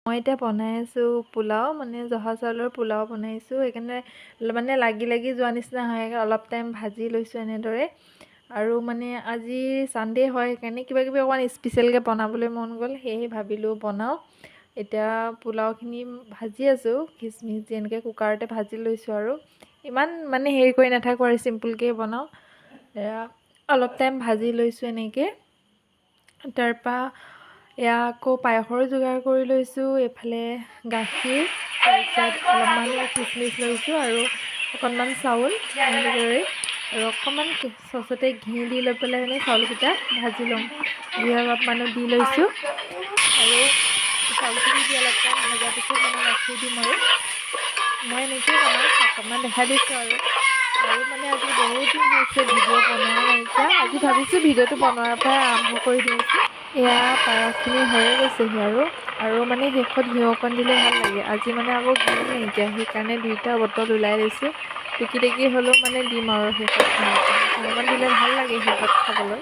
মই এতিয়া বনাই আছোঁ পোলাও, মানে জহা চাউলৰ পোলাও বনাইছোঁ। সেইকাৰণে মানে লাগি লাগি যোৱা নিচিনা হয়, অলপ টাইম ভাজি লৈছোঁ এনেদৰে। আৰু মানে আজি ছানডে হয়, সেইকাৰণে কিবা কিবি অকণমান স্পেচিয়েলকৈ বনাবলৈ মন গ'ল, সেয়েহে ভাবিলোঁ বনাওঁ। এতিয়া পোলাওখিনি ভাজি আছোঁ, খিচমিচ দি এনেকৈ কুকাৰতে ভাজি লৈছোঁ। আৰু ইমান মানে হেৰি কৰি নাথাকোঁ আৰু চিম্পুলকৈ বনাওঁ। এয়া অলপ টাইম ভাজি লৈছোঁ এনেকৈ। তাৰপৰা এয়া আকৌ পায়সৰো যোগাৰ কৰি লৈছোঁ। এইফালে গাখীৰ, তাৰপিছত অলপমান খিচমিচ লৈছোঁ আৰু অকণমান চাউল এনেদৰে, আৰু অকণমান চচতে ঘি দি লৈ পেলাই মানে চাউলকেইটা ভাজি ল'ম। ঘি অলপমানো দি লৈছোঁ আৰু চাউলখিনি দি অলপ টাইম ভজাৰ পিছত মানে গাখীৰ দিম। আৰু মই এনেকৈয়ে বনাওঁ, অকণমান দেখাই দিছোঁ। আৰু আৰু মানে আজি বহুত দিন হৈছে ভিডিঅ' বনোৱা নাইকিয়া, আজি ভাবিছোঁ ভিডিঅ'টো বনোৱাৰ পৰাই আৰম্ভ কৰি দিছোঁ। এয়া পায়সখিনি হৈয়ে গৈছেহি। আৰু আৰু মানে শেষত ঘিউ অকণ দিলে ভাল লাগে। আজি মানে আকৌ ঘিউ নাইকিয়া, সেইকাৰণে দুইটা বটল ওলাই লৈছোঁ। টুকি টেকি হ'লেও মানে দিম আৰু শেষত ঘিউ অকণ দিলে ভাল লাগে শেষত খাবলৈ।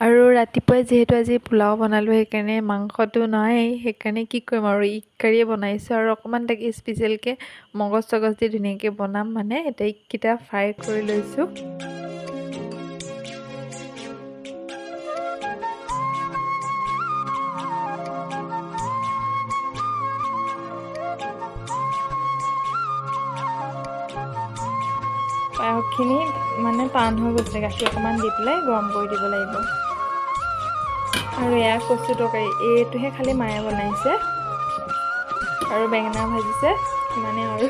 আৰু ৰাতিপুৱাই যিহেতু আজি পোলাও বনালোঁ, সেইকাৰণে মাংসটো নাই, সেইকাৰণে কি কৰিম আৰু ইগ কাৰীয়ে বনাইছোঁ। আৰু অকণমান তাকে স্পেচিয়েলকৈ মগজ চগজ দি ধুনীয়াকৈ বনাম। মানে এতিয়া ইগকেইটা ফ্ৰাই কৰি লৈছোঁ। পায়সখিনি মানে টান হৈ গৈছে, গাখীৰ অকণমান দি পেলাই গৰম কৰি দিব লাগিব। আৰু এয়া কচু তৰকাৰী, এইটোহে খালি মায়ে বনাইছে, আৰু বেঙেনা ভাজিছে সিমানে। আৰু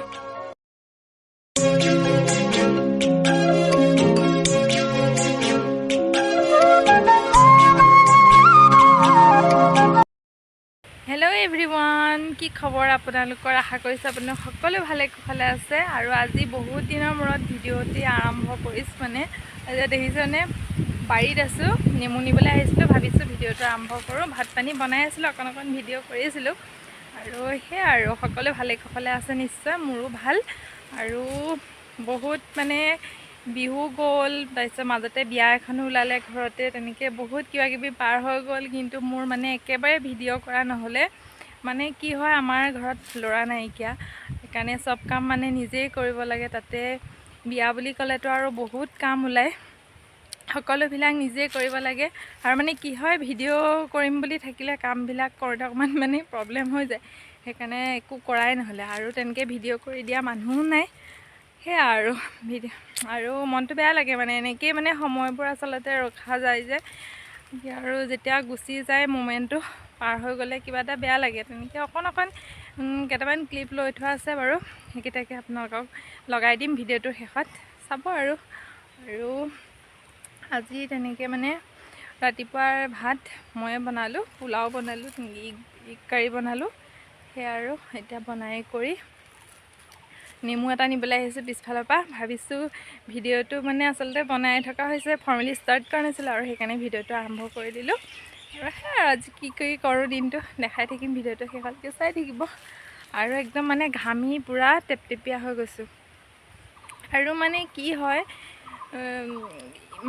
হেল্ল' এভৰিৱান, কি খবৰ আপোনালোকৰ? আশা কৰিছোঁ আপোনালোক সকলো ভালে কুশলে আছে। আৰু আজি বহুত দিনৰ মূৰত ভিডিঅ'টি আৰম্ভ কৰিছোঁ। মানে এতিয়া দেখিছেনে বাৰীত আছোঁ, নেমু নিবলৈ আহিছিলোঁ, ভাবিছোঁ ভিডিঅ'টো আৰম্ভ কৰোঁ। ভাত পানী বনাই আছিলোঁ, অকণ অকণ ভিডিঅ' কৰিছিলোঁ। আৰু সেয়া আৰু সকলো ভালে কুশলে আছে নিশ্চয়, মোৰো ভাল। আৰু বহুত মানে বিহু গ'ল, তাৰপিছত মাজতে বিয়া এখনো ওলালে ঘৰতে, তেনেকৈ বহুত কিবা কিবি পাৰ হৈ গ'ল। কিন্তু মোৰ মানে একেবাৰে ভিডিঅ' কৰা নহ'লে। মানে কি হয়, আমাৰ ঘৰত ল'ৰা নাইকিয়া, সেইকাৰণে চব কাম মানে নিজেই কৰিব লাগে। তাতে বিয়া বুলি ক'লেতো আৰু বহুত কাম ওলায়, সকলোবিলাক নিজেই কৰিব লাগে। আৰু মানে কি হয়, ভিডিঅ' কৰিম বুলি থাকিলে কামবিলাক কৰোঁতে অকণমান মানে প্ৰব্লেম হৈ যায়, সেইকাৰণে একো কৰাই নহ'লে। আৰু তেনেকৈ ভিডিঅ' কৰি দিয়া মানুহো নাই, সেয়া আৰু ভিডিঅ' আৰু মনটো বেয়া লাগে। মানে এনেকৈয়ে মানে সময়বোৰ আচলতে ৰখা যায় যে, আৰু যেতিয়া গুচি যায় মোমেণ্টটো পাৰ হৈ গ'লে কিবা এটা বেয়া লাগে। তেনেকৈ অকণ অকণ কেইটামান ক্লিপ লৈ থোৱা আছে বাৰু, সেইকেইটাকে আপোনালোকক লগাই দিম ভিডিঅ'টোৰ শেষত, চাব। আৰু আৰু আজি তেনেকৈ মানে ৰাতিপুৱাৰ ভাত ময়ে বনালোঁ, পোলাও বনালোঁ, ইগ কাৰী বনালোঁ, সেয়া। আৰু এতিয়া বনাই কৰি নেমু এটা নিবলৈ আহিছোঁ পিছফালৰ পৰা। ভাবিছোঁ ভিডিঅ'টো মানে আচলতে বনাই থকা হৈছে, ফৰ্মেলি ষ্টাৰ্ট কৰা নাছিলোঁ আৰু সেইকাৰণে ভিডিঅ'টো আৰম্ভ কৰি দিলোঁ। আৰু সেয়া আজি কি কি কৰোঁ দিনটো দেখাই থাকিম, ভিডিঅ'টো শেষলৈকে চাই থাকিব। আৰু একদম মানে ঘামি পূৰা টেপটেপীয়া হৈ গৈছোঁ। আৰু মানে কি হয়,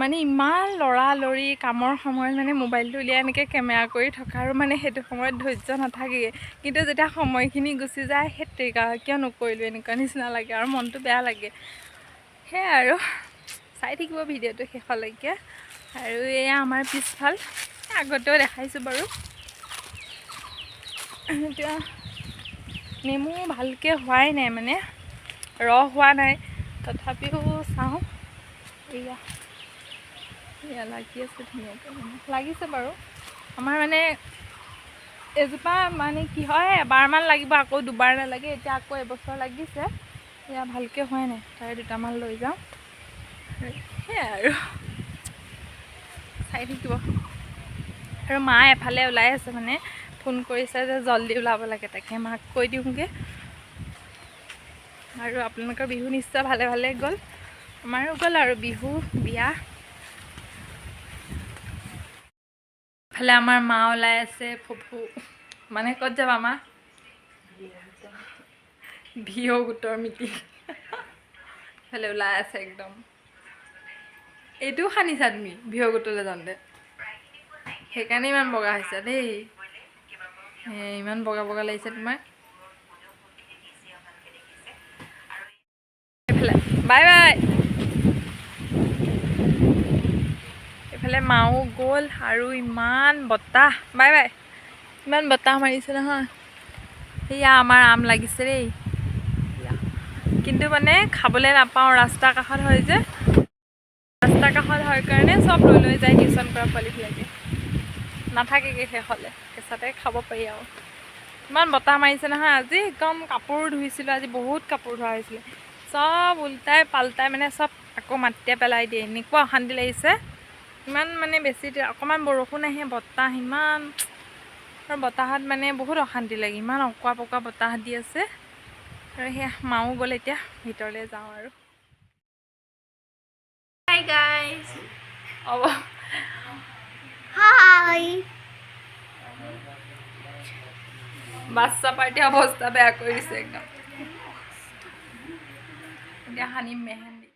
মানে ইমান লৰালৰি কামৰ সময়ত মানে মোবাইলটো উলিয়াই এনেকৈ কেমেৰা কৰি থকাৰো মানে সেইটো সময়ত ধৈৰ্য নাথাকেগৈ। কিন্তু যেতিয়া সময়খিনি গুচি যায়, সেই তেৰিকা কিয় নকৰিলোঁ এনেকুৱা নিচিনা লাগে আৰু মনটো বেয়া লাগে। সেয়াই আৰু চাই থাকিব ভিডিঅ'টো শেষলৈকে। আৰু এয়া আমাৰ পিছফাল, আগতেও দেখাইছোঁ বাৰু। এতিয়া নেমু ভালকৈ হোৱাই নাই, মানে ৰস হোৱা নাই, তথাপিও চাওঁ। এয়া এয়া লাগি আছে ধুনীয়াকৈ, মানে লাগিছে বাৰু। আমাৰ মানে এজোপা মানে কি হয়, এবাৰমান লাগিব, আকৌ দুবাৰ নালাগে। এতিয়া আকৌ এবছৰ লাগিছে, এয়া ভালকৈ হোৱাই নাই, তাৰে দুটামান লৈ যাওঁ। সেয়াই আৰু চাই থাকিব। আৰু মা এফালে ওলাই আছে, মানে ফোন কৰিছে যে জল্দি ওলাব লাগে, তাকে মাক কৈ দিওঁগৈ। আৰু আপোনালোকৰ বিহু নিশ্চয় ভালে ভালে গ'ল, আমাৰো গ'ল আৰু বিহু বিয়া। ফালে আমাৰ মা ওলাই আছে, ফুফু মানে ক'ত যাবা মা? ভিঅ' গোটৰ মিটিং। ফালে ওলাই আছে একদম। এইটোও সানিছা তুমি ভিঅ' গোটলৈ যাওঁতে, সেইকাৰণে ইমান বগা হৈছে দেই। ইমান বগা বগা লাগিছে তোমাক। এইফালে বাই বাই। এইফালে মাও গ'ল। আৰু ইমান বতাহ, বাই বাই, ইমান বতাহ মাৰিছে নহয়। সেয়া আমাৰ আম লাগিছে দেই, কিন্তু মানে খাবলৈ নাপাওঁ, ৰাস্তাৰ কাষত হয় যে, ৰাস্তাৰ কাষত হয় কাৰণে চব লৈ লৈ যায় টিউশ্যন কৰা পোৱালিবিলাকে, নাথাকেগৈ শেষলৈ, কেঁচাতে খাব পাৰি আৰু। ইমান বতাহ মাৰিছে নহয় আজি, একদম কাপোৰ ধুইছিলোঁ আজি, বহুত কাপোৰ ধোৱা হৈছিলে, চব ওল্টাই পাল্টাই মানে চব আকৌ মাটিতে পেলাই দিয়ে, এনেকুৱা অশান্তি লাগিছে। ইমান মানে বেছি অকণমান বৰষুণ আহে, বতাহ ইমান, আৰু বতাহত মানে বহুত অশান্তি লাগে, ইমান অকোৱা পকোৱা বতাহ দি আছে। আৰু সেয়া মাও গ'ল, এতিয়া ভিতৰলৈ যাওঁ আৰু। Hi guys. হ'ব। Hi. বাচ্চা পাৰ্টি অৱস্থা বেয়া কৰি দিছে একদম। এতিয়া সানিম মেহেন্দি।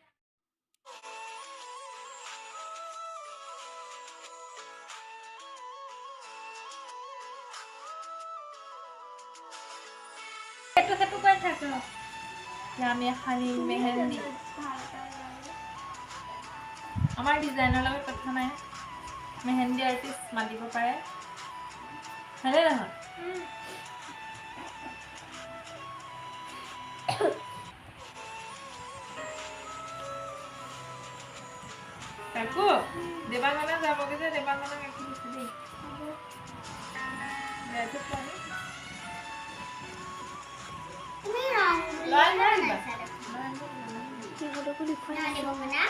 সেইটো সেইটো কৰি থাক। আমি সানিম মেহেন্দি। আমাৰ ডিজাইনৰ লগত কথা নাই, মেহেন্দি আৰ্টিষ্ট মাতিব পাৰে, হয়নে নহয়? কাকু দেৱাংগনা যাবগৈ যে, দেৱাংগনাক ৰাখি দিছে দেই। বেয়াটো পোৱা নাই? তুমি ৰং লৈ আনিবা। দেৱাংগনা।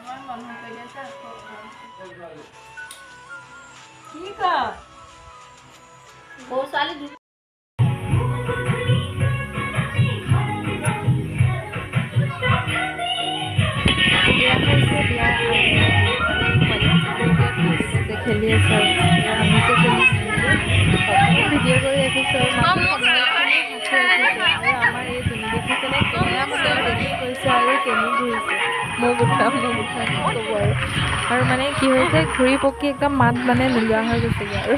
ইমান বন্ধ কৰি দিছে আকৌ। কি কয়? সৰু ছোৱালী। এয়া হৈছে বিয়াৰ আগদিনা খেলি আছে আৰু আমি ভিডিঅ' কৰি ৰাখিছোঁ আৰু আৰু আমাৰ এই জনী দেখিছেনে কেমেৰা ৰেডি কৰিছে আৰু কেনি ঘূৰিছে, মোক উঠাম মোক উঠাম ক'ব আৰু। আৰু মানে কি হৈছে, ঘূৰি পকি একদম মাত মানে নোলোৱা হৈ গৈছেগৈ আৰু।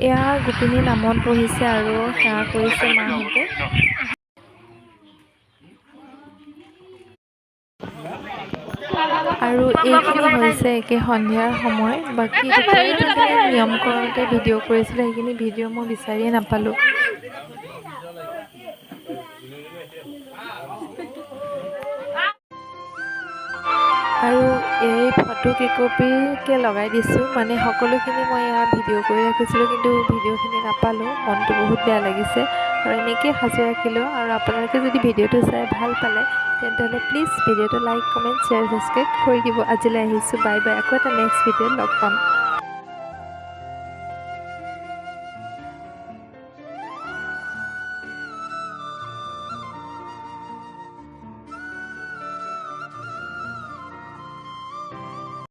এয়া গোপিনী নামত বহিছে আৰু সেৱা কৰিছে মাহঁতে। আৰু এইখিনি হৈছে একে সন্ধিয়াৰ সময়। বাকী দুপৰীয়া যোনখিনি নিয়ম কৰোঁতে ভিডিঅ' কৰিছিলোঁ, সেইখিনি ভিডিঅ' মই বিচাৰিয়ে নাপালোঁ। আৰু এই ফটো কেইকপিকে লগাই দিছোঁ, মানে সকলোখিনি মই এয়া ভিডিঅ' কৰি ৰাখিছিলোঁ, কিন্তু ভিডিঅ'খিনি নাপালোঁ, মনটো বহুত বেয়া লাগিছে। আৰু এনেকৈয়ে সাঁচি ৰাখিলোঁ। আৰু আপোনালোকে যদি ভিডিঅ'টো চাই ভাল পালে তেন্তে প্লিজ ভিডিঅ'টো লাইক, কমেণ্ট, শ্বেয়াৰ, ছাবস্ক্ৰাইব কৰি দিব। আজিলৈ আহিছোঁ, বাই বাই। আকৌ এটা নেক্সট ভিডিঅ'ত লগ পাম।